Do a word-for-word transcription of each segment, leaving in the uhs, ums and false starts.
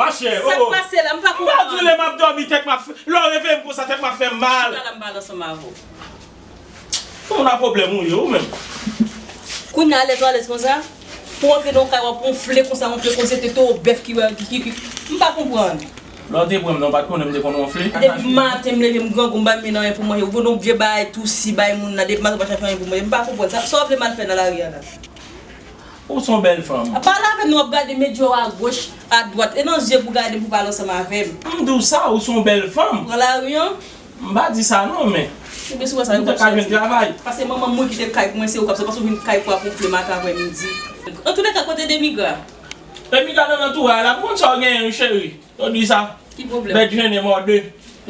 Mache, sa k pase la, m pa konprann. M pa di w lè m ap dòmi, tèt m ap fè, lè w reveye m konsa, tèt m ap fè m mal. Chita la, m pale ansanm avè w. Ou nan pwoblèm ou ye, ou menm. Kounye a, alèz ou alèz konsa, pou w antre nan yon kay, w ap wonfle konsa, wonfle konsa, se te towo bèf ki, ki, ki, ki, m pa konprann. Lè w te pran m nan, w pa t konnen m te konn wonfle? Depi maten, m leve, m grangou, m pa menm anyen pou manje. Ou vin yon vye bagay tousi bay moun nan, depi maten w pa chache anyen pou manje. M pa konprann sa. Sa w vle m al fè nan lari a la? Ou se yon bèl fanm. Pale avè m, w ap gade medyo a goch, a dwat. E nan zye pou gade m, pou pale ansanm avè m. M di w sa, ou se yon bèl fanm. Pran lari an. M pa di sa non, men. Ebyen, si w wè sa, ou ta ka jwenn travay. Paske manman m, mwen kite kay pou mwen, se ou k ap sòti. Paske ou vin kay pou ap wonfle maten, aprè midi. Antoulèka, kote Demigra? Demigra nan antouray la, m konn sa w genyen, wi, cheri. Yo di sa. Ki pwoblèm? Bèt jennen mòde.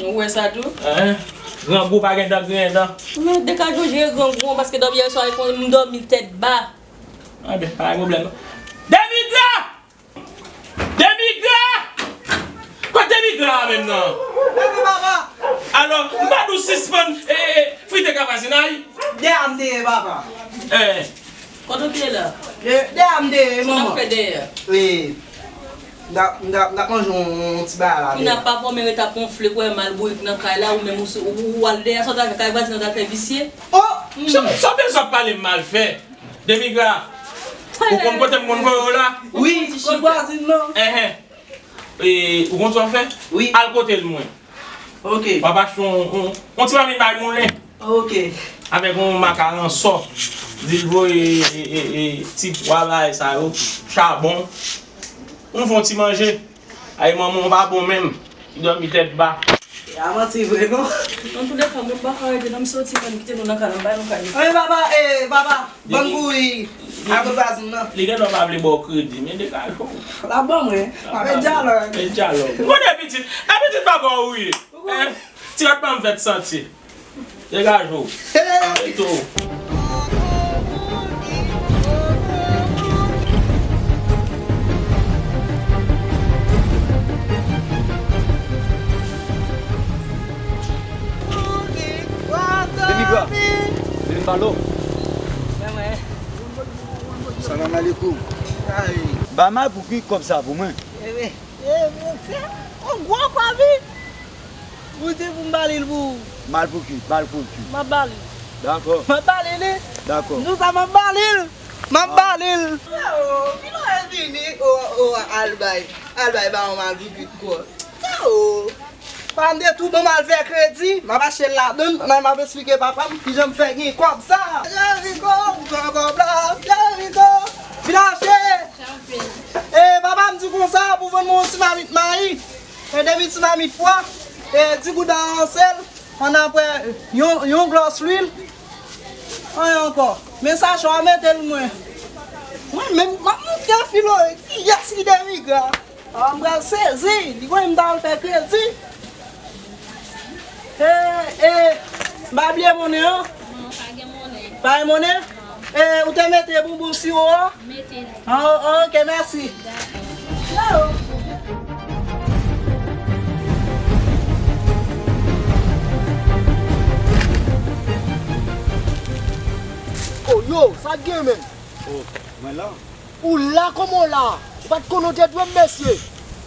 Ou wè sa tou? Hein? Grangou pa gen dan, griyen dan. Men, dekajou jere grangou an, paske dòmi yè swa, m dòmi tèt ba. Anben, pa gen pwoblèm. Demigra! Demigra! Kote Demigra a menm nan? Epi papa! Alò, m pa di w sispann, e, e, frite kavazinay? Dèyè a m te ye, papa. Eh. Kote w te ye la? Dèyè a m te ye, manman. Sa w ap fè dèyè a? E, m t ap, m t ap, m t ap manje yon, yon ti bagay la dèyè. Kounye a papa w men ret ap wonfle, kwè mal bourik nan kay la, ou menm ou, ou, ou al dèyè, sa w t al fè kay vwazen an, w t al fè visye? Oh! Sa, sa w bezwen ap pale m mal fè? Demigra, ou konn kote m konn voye w la? Wi, kot vwazin nan. Enhen. E, ou konn sa w fè? Wi. Al kote l mwen. Ok. W ap achte yon, yon, yon ti mamit bay moulen. Ok. Avèk yon makaron sò. Di l voye, e, e, e, ti pwa bagay sa yo, chabon. Ou fè yon ti manje. Ay, manman w pa bon menm. Li dòmi tèt ba. E a manti vre, non? Antoulèka, mwen m pa ka rete, non, m soti, mwen kite nou nan kay la, m bay nou kay. Wi, papa, e, papa, ban m kouri a kot vwazin nan. Li gen dwa pa vle ba w kredi, men degaje w. L ap ban mwen. Avèk dyalòg. Avèk dyalòg. M konnen pitit. E pitit papa w ou ye. Hein? Ti rat pa m fèt santi. Degaje w. Hey! Reto. Demigra, vin pale w. Salam aleikoum. Ba m al pou ki kòb sa pou mwen. E, e, se yon gwo kòb, wi. Ou di pou m ba li l pou ou. Mal pou ki? Mal pou ki? M ap ba li l. Dakò. M ap ba li l, wi. Dakò. M di w sa, m ap ba li l. M ap ba li l. Oh, Filorel vini. Oh, oh, al bay. Al bay bawon mal pou ki kò. Oh. Pa m de tou ban m al fè kredi. M ap achte l ladan l. Nan m ap esplike papa m kijan m fè gen kòb sa. Jeriko, m pran kòb la. Jeriko. Vin achte. E, papa m di konsa pou vann mwen yon ti mamit mayi, e, de ti mamit pwa, e, di goud aransèl, ann apre yon, yon glòs lwil, anyen ankò. Men sachè w a mete l mwen. Mwen menm, m ap montre Filo kiyès ki Demigra. A, m pral sezi, li kwè m ta al fè kredi. E, e, m pa bliye monnen an. Non, pa gen monnen. Pa gen monnen? Non. E, ou te mete bonbon siwo a? M mete li. A, o-, ok, mèsi. Dakò. Oh, yo, sa k gen, menn? Oh, mwen la. Ou la kòman w la? Ou pa t konnen w te dwe m, mesye?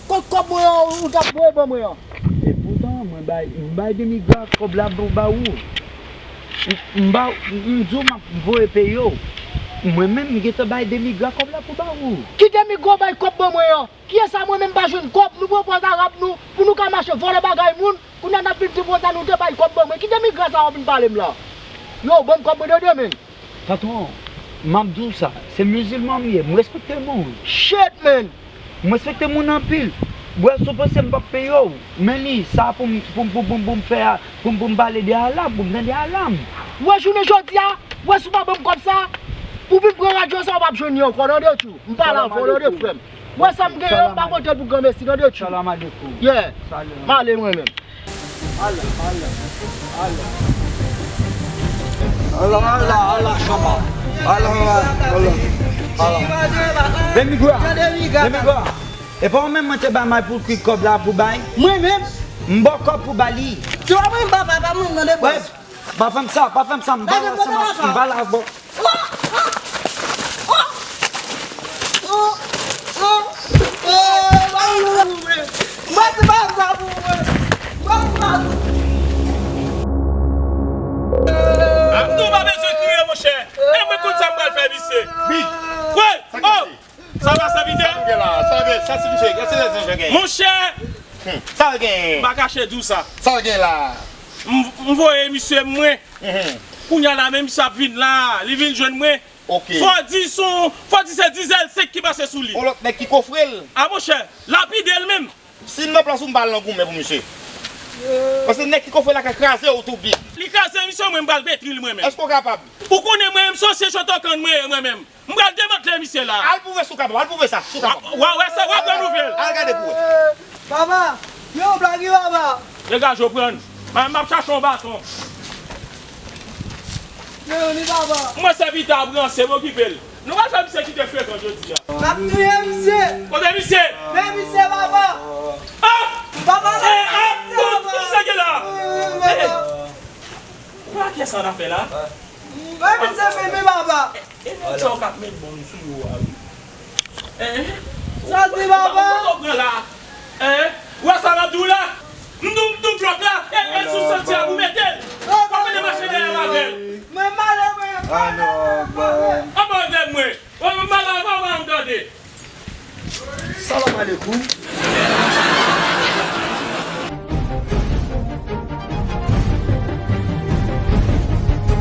Kot kòb mwen an ou t ap voye ban mwen an? Epoutan, mwen bay, m bay Demigra kòb la pou ba ou. M, m ba, m di w m ap voye peye w. Mwen menm, m gentan bay Demigra kòb la pou ba ou. Ki Demigra w bay kòb ban mwen an? Kiyès sa mwen menm pa jwenn kòb? Nou pran pòz arab nou, pou nou ka mache vòlè bagay moun, kounye a n ap vin di konsa nou te bay kòb ban mwen. Ki Demigra sa w ap vin pale m la? Yo, ban m kòb mwen tande, menn. Patwon, m ap di w sa, se mizilman m ye, m respekte moun. Shit, man! M respekte moun anpil. Bwè, si w panse m p ap peye w, men li, sa pou m, pou m, pou m, pou m, pou m fè a, pou m, pou m pale de alam, pou m tande alam. Wè, jounen jodi a, wè, si w pa ban m kòb sa, ou vin pran radyo sa, w p ap jwenn li ankò, tande, tchou. M pale avè w, tande, frè m. Wè, sa m genyen, m pa pote l pou granmesi, tande, tchou. Salam alekoum. Yeah. Salam. M ale mwen menm. Ala, ala, ala. Ala, ala, ala, chama. Ala, ala, ala. Ala. Demigra. Demigra. E pa ou menm mwen te ba may pou ki kòb la pou bay? Mwen menm? M ba w kòb pou ba li. Se pa mwen, papa, pa mwen, mande bòs. Pa fè m sa, pa fè m sa, m ba l ansanm ak, m ba l ak bò. Oh, oh, oh. Oh, oh, oh, oh, oh, oh, oh. Sa ti misye, gade se lèzanj genyen. Monchè, hmm, sa l genyen. M pa kache di w sa. Sa l genyen la. M, m voye misye mwen. Mhm. Kounye a la, men misye ap vin la. Li vin jwenn mwen. Ok. Fò di son, fò di se dizèl senk ki pase sou li. On lòt nèg ki kofre l. A monchè, lapide l menm. Si m nan plas ou, m pa al nan goumen pou misye. Paske nèg ki kofre la ka kraze w tou big. Li kraze misye, mwen m pral detwi l mwen menm. Èske w kapab? Ou konnen mwen menm se yon sye chotokann mwen ye mwen menm. M pral demantle misye la. Al pwouve si w kapab, al pwouve sa, si w kapab. Wa, wa wè sa, w ap wè nouvèl. Al gade pou wè. Papa, yo blage papa. Degaje w pran. M, m ap chache yon baton. Yo, li papa. Mwen sèvitè ap ranse, m okipe l. Nou pral fè misye kite frekan jodi a. N ap touye misye. Kote misye? Men misye papa. Ah! Papa, eh, ah, tout, tout sa gen la. Wi, wi, wi, papa. Papa, kiyès sa n ap fè la? Mwen misye fini papa. E nèg sa yo k ap met bonm sou yo a wi. Hein? Sa di papa? Kote w pran la? Hein? Ou wè sa m ap di w la? M di w, m di w blòk la, e, e sou senti a pou mete l. W ap mete mache dèyè m avè l. Mwen male mwen. Anba avè mwen. Mwen male anba mwen tande. Salam alekoum.